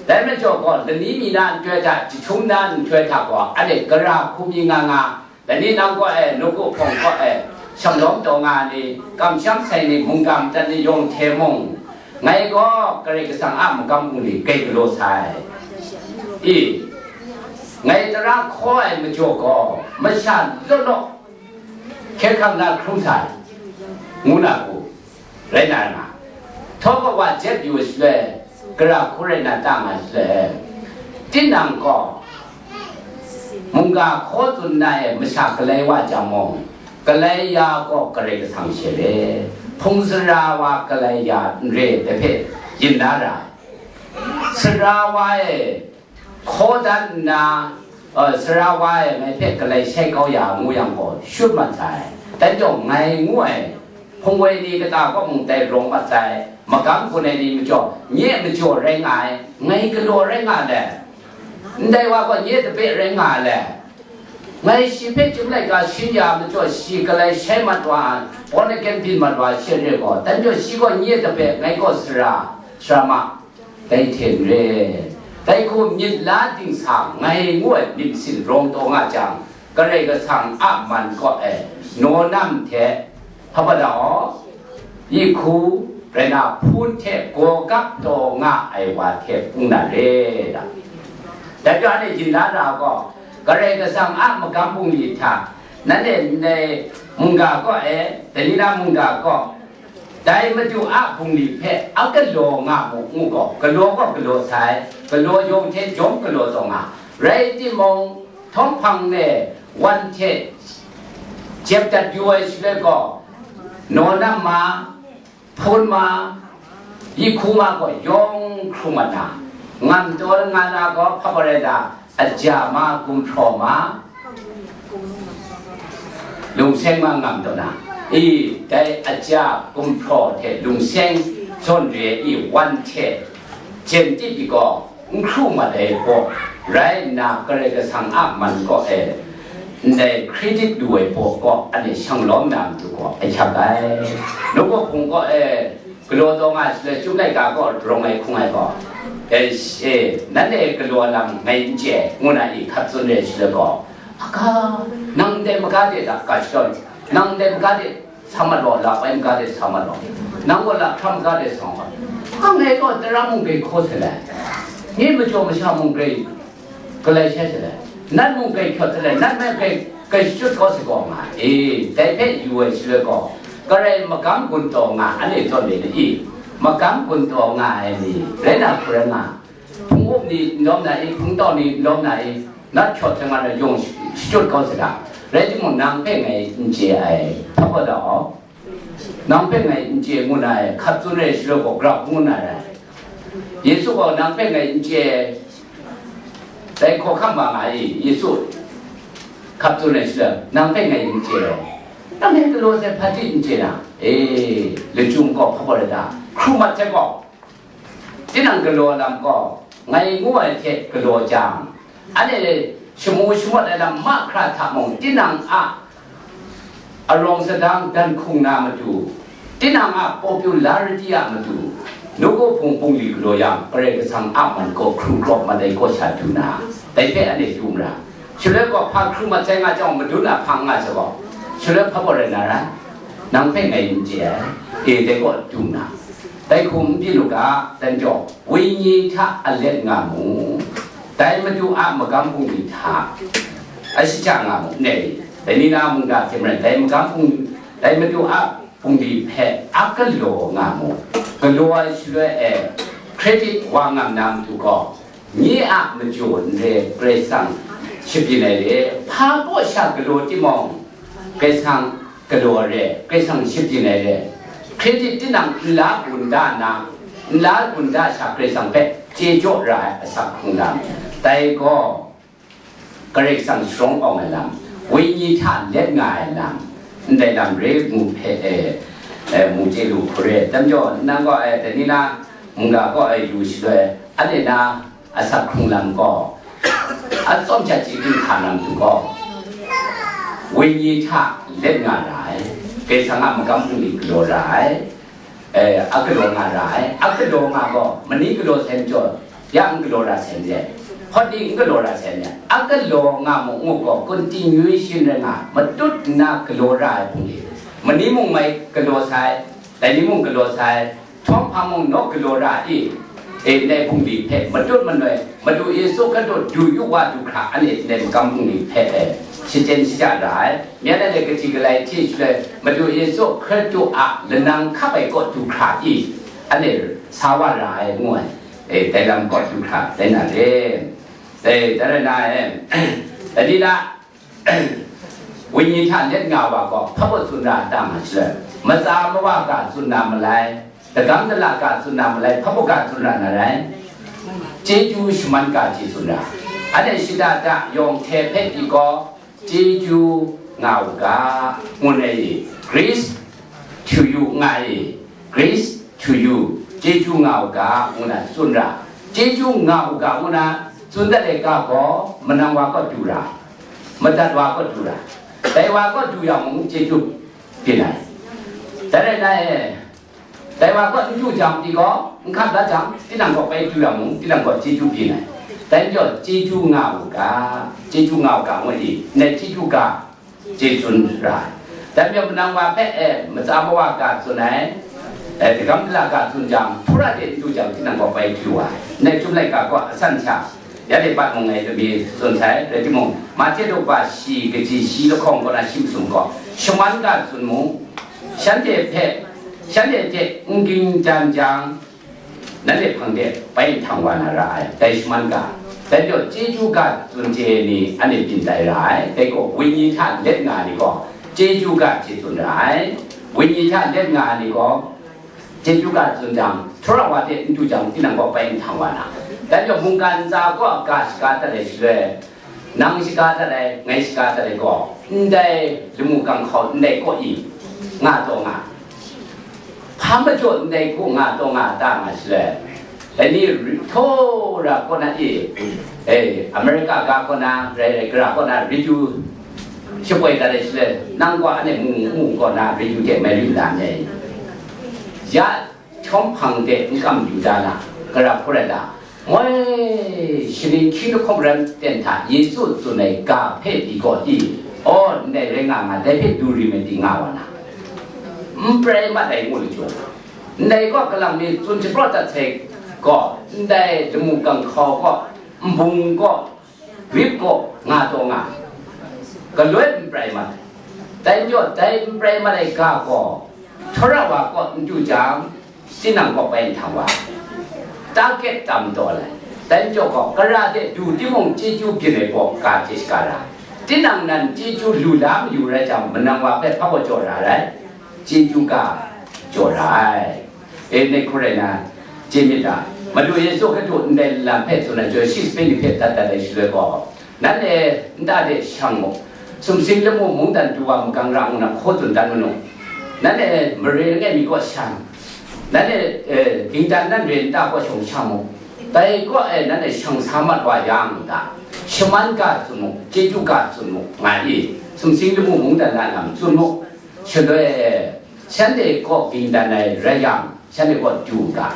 Dai majaw gaw, lani mi na nhtoi hta, jahtum na nhtoi hta gaw, anhte gara hku mi nga nga, lani nang kaw e, nawku hpawng kaw e, shanglawm taw nga ni, kamsham sai ni, mungga madat ni yawng hte mung, ngai gaw Karai Kasang a magam bungli grai galaw sai. I, ngai tara hkaw ai majaw gaw, masha law law hkye hkrang na hkrum sai, ngu na hku rai na nga. Htaw kawa jep yu ai shaloi, gara hku rai na ta nga shaloi, tinang gaw mungga hkaw tsun na e masha galai wa jang mung, galai ya gaw Karai Kasang she re, hpung sara wa galai ya n re, dai hpe yin na ra ai. Sara wa e hkaw dan nna, uh, sara wa e ngai hpe galai shai kau ya ngu yang gaw, shut mat sai. Dan jaw, ngai ngu ai, hpung woi ni kata kaw mung dai rawng mat sai, magam gun ai ni majaw, nye majaw rai nga ai, ngai galaw rai nga ai. Ndai wa gaw nye tape rai nga ai. Ngai shi hpe chyum laika shin ya majaw, shi galai shai mat wa, born again byin mat wa she re gaw, dan jaw, shi gaw nye tape, ngai gaw sara, sara ma. Dai hte n re, dai hku myit la dingsa ngai ngu ai myit masin rawng taw nga jang, Karai Kasang a man kaw e, naw nam hte, hpa da aw, yi hku, rai na hpun hte gaw kap taw nga ai wa hte pung na re da. Dai gaw anhte yin la ra gaw, Karai Kasang a magam bungli hta, nanhte ndai mungga kaw e, dai ni na mungga kaw, dai Madu a bungli hpe a galaw nga mu, ngu gaw, galaw gaw galaw sai, galaw yawng hte jawm galaw taw nga, rai timung, htawng hpang e wan hte jep dat yu ai shaloi gaw, naw nam ma, hpun ma, yi hku ma gaw yawng hkrum mat na, ngam taw nga na gaw hpa gaw rai ta, aja ma, gumhpraw ma, lungseng ma ngam taw na, i, dai aja, gumhpraw hte lungseng zawn re ai i wan hte jen tip ai gaw, n hkru mat ai baw rai nna, Karai Kasang a man kaw e ndai hkri dik lu ai baw kaw anhte shang lawm na matu gaw ahkyak ai. Nawku Hpung kaw e galaw taw nga ai shaloi, Chyum laika kaw rawng ai hkung ai gaw, e, e, nanhte galaw lam ngai n chye, ngu na i hkap tsun re ai shaloi gaw, aga, nang ndai maga de hta ga shadawn, nang ndai maga de sa mat law, la bai maga de sa mat law, nang gaw lahkram maga de sa mat law, nang e gaw tara mung grai hkaw sai lai, nye majaw masha mung grai galai shai sai lai, nat mung grai hkyawt sai lai, nat mung grai, grai shachyut kau sai gaw nga e. Dai hpe yu ai shaloi gaw, Karai magam gun taw nga, anhte zawn e ni, magam gun taw nga ai ni rai na hku rai nga, hpung up ni n lawm na i, hpung tau ni n lawm na i, nat hkyawt hte nga na yawng shachyut kau sai ga, rai timung, nang hpe ngai n chye ai, hpa gaw da aw, nang hpe ngai n chye ngu na e, hkap tsun ai shaloi gaw, grau ngu na rai. Yesu gaw, nang hpe ngai n chye, dai hkawhkam wa nga i, Yesu hkap tsun ai shaloi, nang hpe ngai n chye, nang hpe galaw sai hpa di n chye na, e, lachyum gaw hpa gaw rai ta, hkru mat sai gaw, tinang galaw lam gaw, ngai ngu ai hte galaw jang, anhte shamu shamawt ai lam mahkra hta mung, tinang a arawng sadang dan hkung na matu, tinang a popularity a matu, nawku hpung bungli galaw yang, Karai Kasang a man gaw hkru krawp mat ai kaw sha du na, dai hpe anhte du mara. Shaloi gaw hpa hkru mat sai nga jang, madun a hpang nga sai gaw, shaloi hpa gaw rai na rai, nang hpe ngai n chye ai, e, dai gaw du na, dai hku n byin u ga, dan jaw, wenyi hta alet nga mu, dai Madu a magam bungli hta a shaja nga mu, ne, dai ni na mungga hte maren, dai magam bung, dai Madu a bungli hpe a galaw nga mu, galaw ai shaloi e, credit wa ngam na matu gaw, nye a majaw n re, Karai Kasang shabyin ai re, hpa baw sha galaw timung, Karai Kasang galaw ai re, Karai Kasang shabyin ai re, credit tinang nla gun da na, nla gun da sha Karai Kasang hpe chye jaw ra ai asak hkrung lam, dai gaw, Karai Kasang sharawng awng ai lam, wenyi hta let nga ai lam, ndai lam re mu hpe, e, e, mu chye lu hkru re. Tam jaw, nang gaw, e, dai ni na mungga gaw, e, yu shaloi, anhte na asak hkrung lam gaw, atsawm sha chyeju hka lam tu gaw, wenyi hta let nga ra ai, Karai Kasang a magam bungli galaw ra ai, e, a galaw nga ra ai. A galaw nga gaw, mani galaw sai majaw, ya n galaw ra sai n re. Hpawt ni n galaw ra sai n re. A galaw nga mu ngu gaw, continuation rai nga, matut nna galaw ra ai hpung de. Mani mung mai galaw sai, dai ni mung galaw sai, htawng hpa mung naw galaw ra i, e, ndai hpung de hpe matut manoi, Madu Yesu Hkristu du yu wa du hkra, anhte ndai magam hpung de hpe, e, shachyen shaja ra ai. Myen anhte kaji galai hte shaloi, Madu Yesu Hkristu a lanang hkap ai kaw du hkra i, anhte sa wa ra ai ngu ai, e, dai lam kaw du hkra rai na re. E, dai rai na e, dai ni na, wenyi hta let nga wa gaw, hpa baw tsun ra a ta nga shaloi, matsa mawa ga tsun na malai, dagam dala ga tsun na malai, hpa baw ga tsun ra na rai? Chyeju shaman ga chye tsun ra. Anhte shada da yawng hte hpe pyi gaw, chyeju nga u ga, ngu na i, Grace to you nga i, Grace to you, chyeju nga u ga, ngu na tsun ra. Chyeju nga u ga, ngu na tsun dat ai ga gaw, manang wa kaw du ra, madat wa kaw du ra. Dai wa kaw du yang mung, chyeju byin ai. Dai rai na e, dai wa kaw n du jang pyi gaw, n hkap la jang, tinang kaw bai du yang mung, tinang kaw chyeju byin ai. Dai majaw, chyeju nga u ga, chyeju nga u ga ngu i, ndai chyeju ga chye tsun ra ai. Dai majaw, manang wa hpe, e, matsa mawa ga tsun ai, e, dagam dala ga tsun jang, hpura de n du jang, tinang kaw bai du wa ai. Ndai Chyum laika gaw asan sha, ya de pat mung ngai lami tsun sai, rai timung, Mahte daw ba shi kaji shi lahkawng kaw na shi masum gaw, shaman ga tsun mu, shanhte hpe, shanhte hte n ging dan jang, nanhte hpang de bai nhtang wa na ra ai, dai shaman ga. Dai majaw, chyeju ga tsun chye ai ni, anhte byin tai ra ai, dai gaw, wenyi hta let nga ai ni gaw, chyeju ga chye tsun ra ai, wenyi hta let nga ai ni gaw, chyeju ga tsun jang, hpura wa de n du jang, tinang kaw bai nhtang wa na. Dai majaw, mungkan ntsa kaw ga shaga dat ai shaloi, nang shaga dat ai, ngai shaga dat ai gaw, ndai lamu ganghkau ndai kaw i nga taw nga, hpa majaw ndai hku nga taw nga ta nga shaloi, dai ni htaw ra kaw na i, e, America ga kaw na, rai rai gara kaw na, radio shapoi dat ai shaloi, nang gaw anhte mu mu kaw na, radio de mai lu la me. Ya, Htawng hpang de n kam yu da na, gara hku rai la, moi, shaning hkying lahkawng ram ten hta Yesu tsun ai ga hpe pyi gaw i, aw, ndai rai nga nga, dai hpe du rim ai pyi nga wa na, n prai mat ai ngu lachyum. Ndai gaw kalang mi tsun shapraw dat sai gaw, ndai lamu ganghkau gaw, nbung gaw, rip gaw nga taw nga, galoi n prai mat ai. Dai majaw, dai n prai mat ai ga gaw, hpura wa kaw n du jang, tinang kaw bai nhtang wa, target tam taw lai. Dai majaw gaw, gara hte du timung, chyeju byin ai gaw ga hte shaga ra. Tinang nan chyeju lu la mayu rai jang, manang wa hpe hpa gaw jaw ra rai, chyeju ga jaw ra ai. E, ndai hku rai na, chye myit ga, Madu Yesu Hkristu ndai lam hpe tsun ai, chyoi shi sape ni hpe dat dat ai shaloi gaw, nanhte nta de shang mu, sumsing lamu mungdan du wa magang ra ngu na hkaw tsun dan manu. Nanhte mare langai mi kaw shang, nanhte, e, gingdan nan re nta kaw shawng shang mu. Dai kaw e nanhte shang sa mat wa yang ta, shaman ga tsun mu, chyeju ga tsun mu, nga i, sumsing lamu mungdan na lam tsun mu. Shaloi e, shanhte kaw gingdan ai rai yang, shanhte kaw du u ga,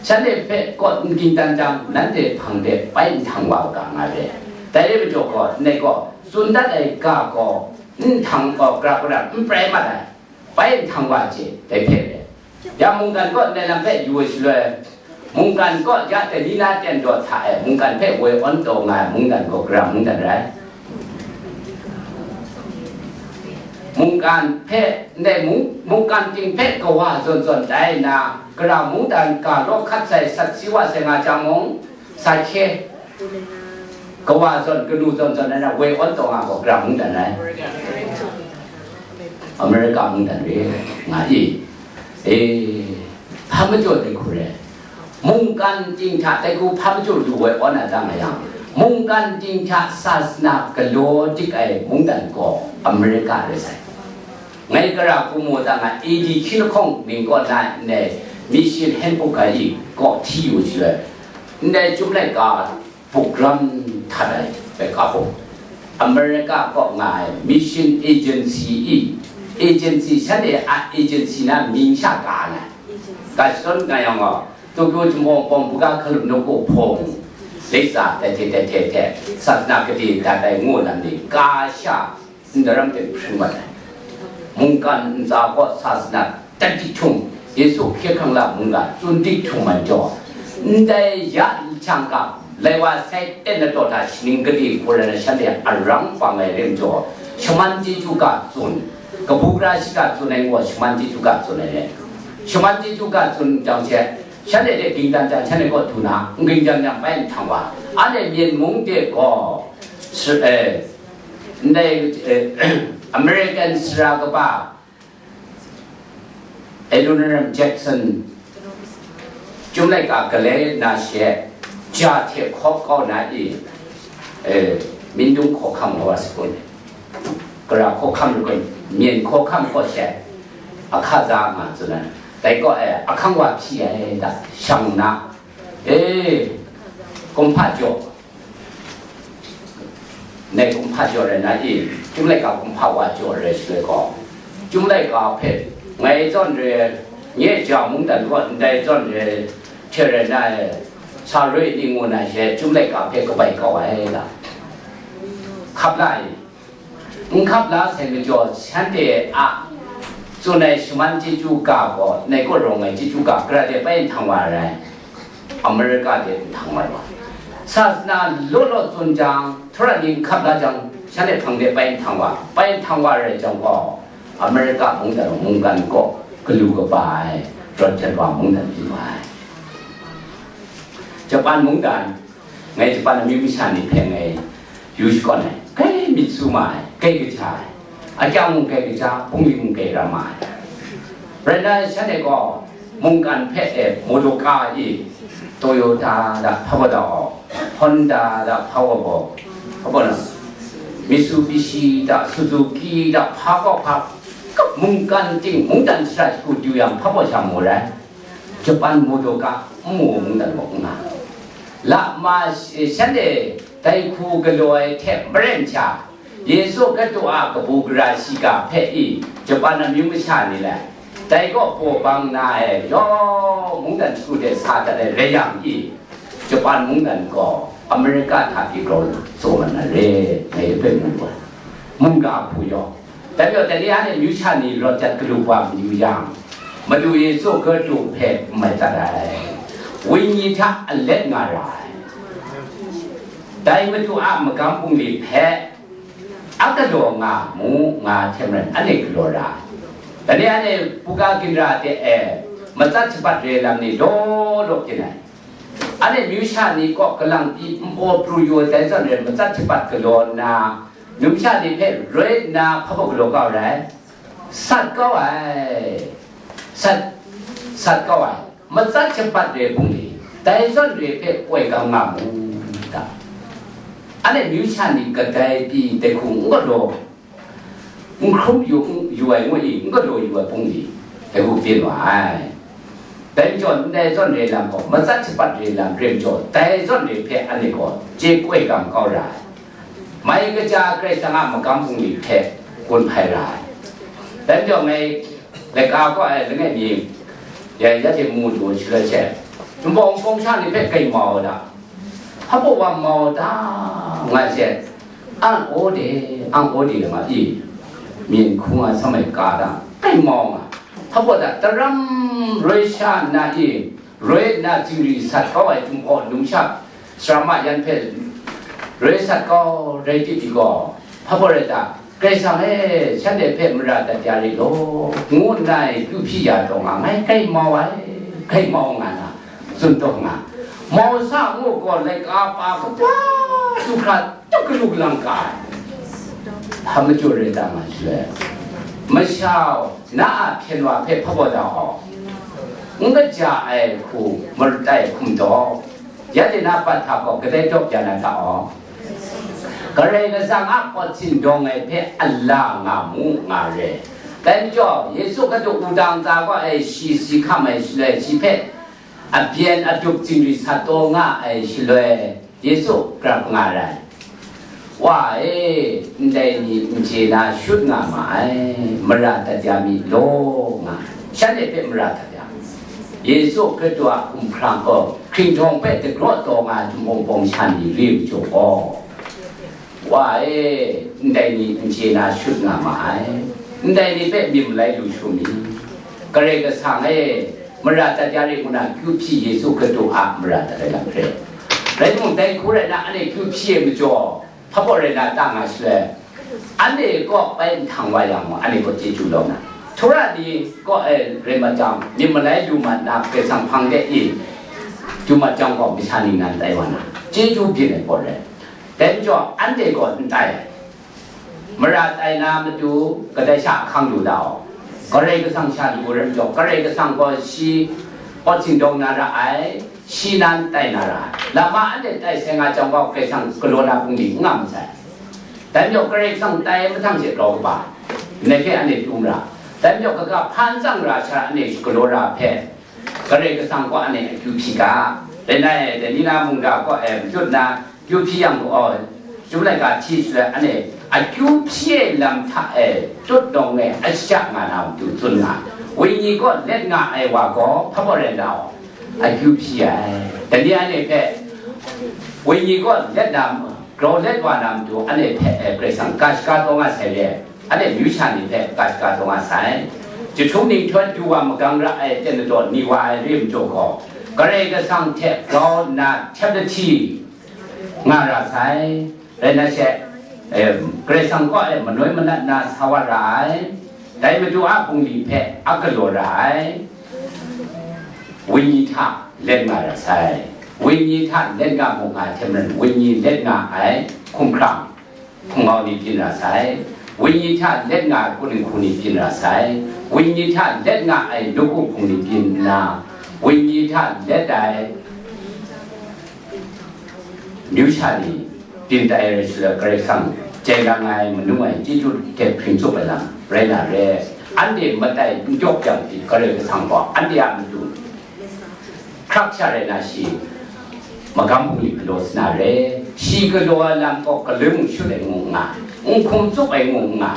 shanhte hpe kaw n gingdan jang, nanhte hpang de bai nhtang wa u ga, nga re. Dai rai majaw gaw, ndai gaw, tsun dat ai ga gaw, nhtang gaw, gara hku ram n prai mat ai, bai nhtang wa chye, dai hpe re. Ya mungkan kaw ndai lam hpe yu ai shaloi, mungkan kaw ya dai ni na ten daw hta e, mungkan hpe woi awn taw nga ai mungdan gaw, gara mungdan rai? Mungkan hpe, ndai mung, mungkan ting hpe kawa zawn zawn tai nna, gara mungdan ga raw hkat sai, sat si wa sai nga jang mung, sa hkye, kawa zawn, kanu zawn zawn ai na, woi awn taw nga gaw, gara mungdan rai. America mungdan re nga i. E, hpa majaw dai hku re. Mungkan ting hta dai hku hpa majaw lu woi awn na da nga yang, mungkan ting hta sasana galaw dik ai mungdan gaw America rai sai. Ngai gara hku mu da nga, A D hkying lahkawng ning kaw na ndai mission handbook ai i kaw hti yu shaloi, ndai Chyum laika program htat ai bai ka hpung. America kaw nga ai mission agency i, agency shanhte a agency na mying sha ka ai. Ka shadawn nga yang gaw, Tokyo Jinghpaw Wunpawng buga hkalup nawku hpung, leiksa, tete tete hte, sasana gade dat ai ngu lam ni ka sha, ndaram hte hpring mat ai. Mungkan ntsa gaw sasana dat dik htung, Yesu hkye hkrang la mungga tsun dik htung man jaw, ndai ya jang ga, lai wa sai ten na taw hta shaning gade hku rai na shanhte arang bang ai rim jaw, shaman chyeju ga tsun, kabu gara shiga tsun ai gaw shaman chyeju ga tsun ai rai. Shaman chyeju ga tsun jang she, shanhte de ging dan jang, shanhte gaw du na, n ging dan jang bai nhtang wa. Anhte Myen mung de gaw, shi, eh, ndai, eh, American sara kaba Adoniram Judson, Chyum laika galai na she, ja hte hkawp kau na i, eh, Mindung hkawhkam wa sa kun, gara hkawhkam lu kun, Myen hkawhkam kaw she, ahka za nga tsun ai. Dai kaw e, ahkang wa hpyi ai da, shang na, e, kumhpa jaw, ndai kumhpa jaw rai na i, Chyum laika kumhpa wa jaw rai shaloi gaw, Chyum laika hpe ngai zawn re, nye ja mungdan kaw ndai zawn re, hte rai na e, sa roi ni ngu na she, Chyum laika hpe kabai kau ai da, hkap la i. N hkap la sai majaw, shanhte a tsun ai shaman chyeju ga gaw, nai kaw rawng ai chyeju ga, gara de bai nhtang wa ai rai, America de nhtang wa ai. Sasana law law tsun jang, htura ni n hkap la jang, shanhte hpang de bai nhtang wa, bai nhtang wa ai rai jang gaw, America mungdan mungkan kaw galu kaba ai, rawt jat wa mungdan byin wa ai. Japan mungdan, ngai Japan amyu masha ni hpe ngai yu shakawn ai, grai myit su ma ai, grai kaja ai, akyang mung grai kaja, bungli mung grai ram ma ai. Rai nna, shanhte gaw mungkan hpe e motor car i, Toyota da, hpa baw da, Honda da, hpa baw baw, hpa baw na, Mitsubishi da, Suzuki da, hpa kaw hpa, mungkan ting, mungdan shara shagu du yang, hpa baw sha mu rai. Japan motor car n mu mungdan gaw n nga. Lama shanhte dai hku galaw ai hte maren sha, Yesu Hkristu a kabu gara shiga hpe i Japan amyu masha ni lai, dai kaw paw bang na ai yawng mungdan shagu de sa dat ai rai yang i, Japan mungdan gaw America hta pyi grau tsaw mat na re, ngai hpe mu lu ai. Mungga hku yawng, dai majaw, dai ni anhte amyu sha ni rawt jat galu wa mayu yang, Madu Yesu Hkristu hpe n mai dat ai, Wenyi hta alet nga ra ai. Dai Madu a magam bungli hpe a galaw nga mu, nga hte maren, anhte galaw ra ai. Dai ni anhte buga ginra de e matsat shabat re lam ni law law byin ai. Anhte amyu sha ni kaw kalang pyi npaw pru yu ai dai zawn re, matsat shabat galaw nna, numsha ni hpe roi nna hpa baw galaw kau rai? Sat kau ai. Sat, sat kau ai. Matsat shabat re bungli, dai zawn re hpe koi gam nga mu ta? Anhte amyu sha ni kadai pyi dai hku n galaw, n hkrum yu, n yu ai ngu i, n galaw yu ai bungli, dai hku byin wa ai. Dai majaw, ndai zawn re lam gaw, matsat shabat re lam re majaw, dai zawn re hpe anhte gaw chye koi gam kau ra ai. Mai kaja Karai Kasang a magam bungli hpe gun hpai ra ai. Dai majaw, ngai laika kaw ai langai mi, ya, ya hte mu lu shaloi she, Jinghpaw Wunpawng sha ni hpe grai mau da, hpa baw wa mau da, nga she, ang aw de, ang aw de nga i, myen hkung a samai ka da, grai mau nga, hpa baw da, taram roi sha nna i, roi nna zingri sat kau ai Jinghpaw numsha sara ma yan hpe roi sat kau rai tim i gaw, hpa baw rai ta? Karai Kasang e, shanhte hpe mara dat ya rit law, ngu nna kyu hpyi ya taw nga, ngai grai mau ai, grai mau nga na, tsun taw nga. Mau sa ngu gaw, laika pa kata du hkra, tut galu galang ka ai. Hpa majaw rai ta nga shaloi, masha na a hpyen wa hpe hpa baw da aw, n kaja ai hku marat ai hkum taw, ya de na pat hta gaw kadai dawp ya na ta aw. Karai Kasang a pawt sindawng ai hpe a la nga mu nga re. Dai majaw, Yesu Hkristu wudang tsa gaw ai shi si hkam ai shaloi, shi hpe a byen a dup zingri sat taw nga ai shaloi, Yesu grap nga rai. Wa e, ndai ni n chye na shut nga ma ai, mara dat ya mi law nga, shanhte hpe mara dat ya. Yesu Hkristu a hkumhkrang gaw hkringhtawng hpe dagraw taw nga ai htum bawng bawng sha ni re majaw gaw, wa e, ndai ni n chye na shut nga ma ai, ndai ni hpe myit malai lu shu mi? Karai Kasang e, mara dat ya rit ngu na kyu hpyi Yesu Hkristu a mara dat ai lam hte. Rai timung, dai hku rai na, anhte kyu hpyi ai majaw, hpa baw rai na ta nga shaloi, anhte kaw bai nhtang wa yang gaw, anhte gaw chyeju lawm na. Htura ni kaw e rai mat jang, myit malai lu mat na, Karai Kasang hpang de i du mat jang gaw, masha ning nan tai wa na, chyeju byin ai gaw rai. Dai majaw, anhte gaw n tai ai. Mara tai na matu, kadai sha ahkang lu da aw. Karai Kasang sha lu rai majaw, Karai Kasang gaw shi pawt sindawng na ra ai, shi nan tai na ra ai. Lama anhte tai sai nga jang gaw, Karai Kasang galaw na bungli n nga masai. Dai majaw, Karai Kasang tai ai mahtang she grau kaba, ndai hpe anhte pru mara. Dai majaw, kaga hpan tsang ra sha ra anhte galaw ra hpe, Karai Kasang kaw anhte akyu hpyi ga, rai nna e, dai ni na mungga kaw e matut nna, akyu hpyi yang gaw, Chyum laika hti shaloi anhte akyu hpyi ai lam hta e tut nawng e a shachyak nga na matu tsun nga, Wenyi kaw let nga ai wa gaw hpa baw rai nna akyu hpyi ai. Dai ni anhte hpe Wenyi kaw let na, grau let wa na matu anhte hpe, eh, Karai Kasang ga shaga taw nga sai re, anhte myu sha ni hpe ga shaga taw nga sai. Jahtum ninghtawn du wa magang ra ai ten ladaw ni wa ai re majaw gaw, Karai Kasang hte grau nna htep lahti nga ra sai. Rai nna she, eh, Karai Kasang kaw e manoi manat na sa wa ra ai. Dai Madu a bungli hpe a galaw ra ai. Wenyi hta let nga ra sai. Wenyi hta let nga mu nga ai hte maren, Wenyi let nga ai hkumhkrang hpungau ni byin ra sai. Wenyi hta let nga ai kun dinghku ni byin ra sai. Wenyi hta let nga ai nawku hpung ni byin nna, Wenyi hta let ai myu sha ni byin tai rai shaloi, Karai Kasang jai lang ai, manung ai, chyeju hte hpring tsup ai lam rai na re. Anhte matai n jawk yang pyi, Karai Kasang gaw anhte a matu hkrak sha rai na, shi magam bungli galaw sa na re. Shi galaw ai lam gaw galun shut ai ngu n nga, n hkum tsup ai ngu n nga,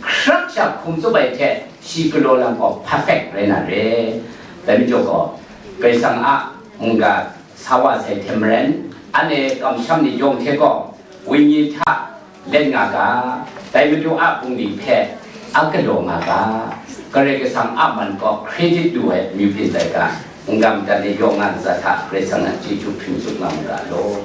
hkrak sha hkum tsup ai hte shi galaw lam gaw perfect rai na re. Dai majaw gaw, Karai Kasang a mungga sa wa sai hte maren, anhte kamsham ni yawng hte gaw, Wenyi hta let nga ga, dai Madu a bungli hpe a galaw nga ga, Karai Kasang a man gaw credit lu ai amyu byin tai ga, mungga madat ni yawng nga ntsa hta Karai Kasang a chyeju hpring tsup nga mu ga law.